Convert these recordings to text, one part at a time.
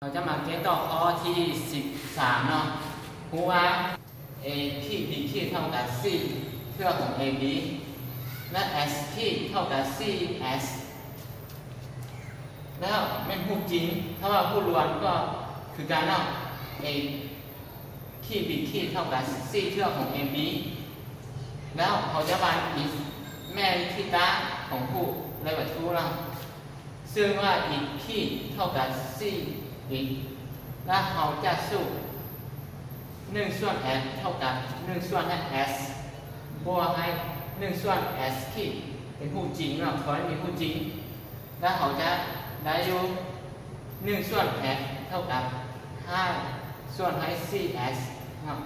ເຮົາຈະມາແກ້ຕໍ່ຂໍ້ທີສິບສາມເນາະ. ຮູ້ວ່າ A ຂີດ B ຂີດເທົ່າກັບ C ເທື່ອຂອງ AB ແລະ S ຂີດເທົ່າກັບ C S ແລ້ວແມ່ນຮູບຈິງ. ຖ້າວ່າຮູບລວມກໍຄືກັນເນາະ A ຂີດ B ຂີດເທົ່າກັບ C ເທື່ອຂອງ AB ແລ້ວເຮົາຈະວາງ if ແມ່ນທີຕາຂອງຮູບ ແລະ ວັດຖຸເນາະ. ເຊິ່ງວ່າ if ຂີດເທົ່າກັບ C if ແລ້ວເຮົາຈະສູບໜຶ່ງສ່ວນ F ເທົ່າກັບໜຶ່ງສ່ວນໃຫ້ S ບວກໃຫ້ໜຶ່ງສ່ວນ S ຂີດ ເປັນຮູບຈິງເນາະ ຂໍໃຫ້ມີຮູບຈິງ ແລ້ວເຮົາຈະໄດ້ຢູ່ໜຶ່ງສ່ວນ F ເທົ່າກັບຫ້າສ່ວນໃຫ້ C S ເນາະ.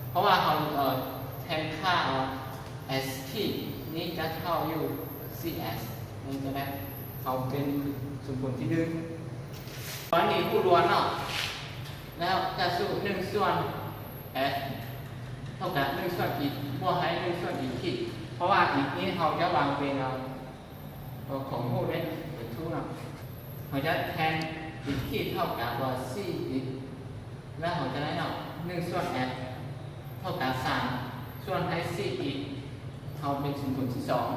ເພາະວ່າເຮົາ ເອີ ແທນຄ່າເອົາ S ຂີດນີ້ຈະເທົ່າຢູ່ C S ນີ້ກໍໄດ້ ເຮົາເປັນສົມຜົນທີໜຶ່ງ. ກໍນີ້ຄູນລວມເນາະ ແລ້ວຈະສູບໜຶ່ງສ່ວນ F ເທົ່າກັບໜຶ່ງສ່ວນ if ບວກໃຫ້ໜຶ່ງສ່ວນ if ຂີດ ເພາະວ່າ if ນີ້ເຮົາຈະວາງເປັນ ເອີ ຂອງຮູບເດ້ ເປັນ two ເນາະ. ເຮົາຈະແທນ if ຂີດເທົ່າກັບວ່າ C if ແລ້ວເຮົາຈະໄດ້ເນາະ ໜຶ່ງສ່ວນ F ເທົ່າກັບສາມສ່ວນໃຫ້ C if ເຮົາເປັນສົມຜົນທີສອງ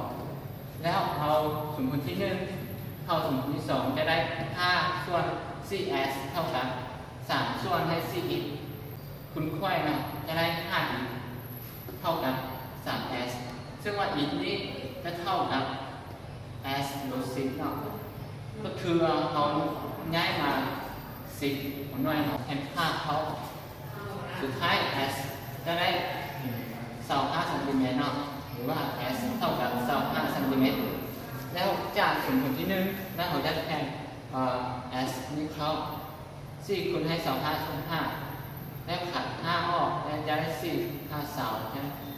ແລ້ວເຮົາສົມຜົນທີໜຶ່ງເທົ່າສົມຜົນທີສອງ ຈະໄດ້ຫ້າສ່ວນ C S ເທົ່າກັບສາມສ່ວນໃຫ້ C if ຄູນໄຂວ້ເນາະ ຈະໄດ້ຫ້າ if ເທົ່າກັບສາມ S ເຊິ່ງວ່າ if ນີ້ຈະເທົ່າກັບ S ລົບສິບເນາະ ກໍຄືເຮົາຍ້າຍມາສິບຫົວໜ່ວຍເນາະ ແທນຄ່າເທົ່າ ສຸດທ້າຍ S ຈະໄດ້ຊາວຫ້າຊັນຕີແມັດເນາະ ຫຼືວ່າ S ເທົ່າກັບຊາວຫ້າຊັນຕີແມັດ. ແລ້ວຈາກສົມຜົນທີໜຶ່ງ ແລ້ວເຮົາຈະແທນ ເອີ S ນີ້ເຂົ້າ ສີ່ຄູນໃຫ້ຊາວຫ້າສ່ວນຫ້າ ແລ້ວຂັດຫ້າອອກ ແລ້ວຈະໄດ້ສີ່ຫ້າຊາວ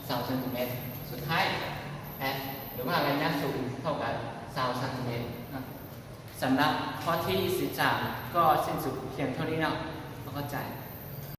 ຊາວຊັນຕີແມັດ. ສຸດທ້າຍ F ຫຼືວ່າໄລຍະສູງເທົ່າກັບຊາວຊັນຕີແມັດເນາະ. ສຳລັບຂໍ້ທີສິບສາມ ກໍສິ້ນສຸດພຽງເທົ່ານີ້ເນາະ. ຂໍເຂົ້າໃຈ.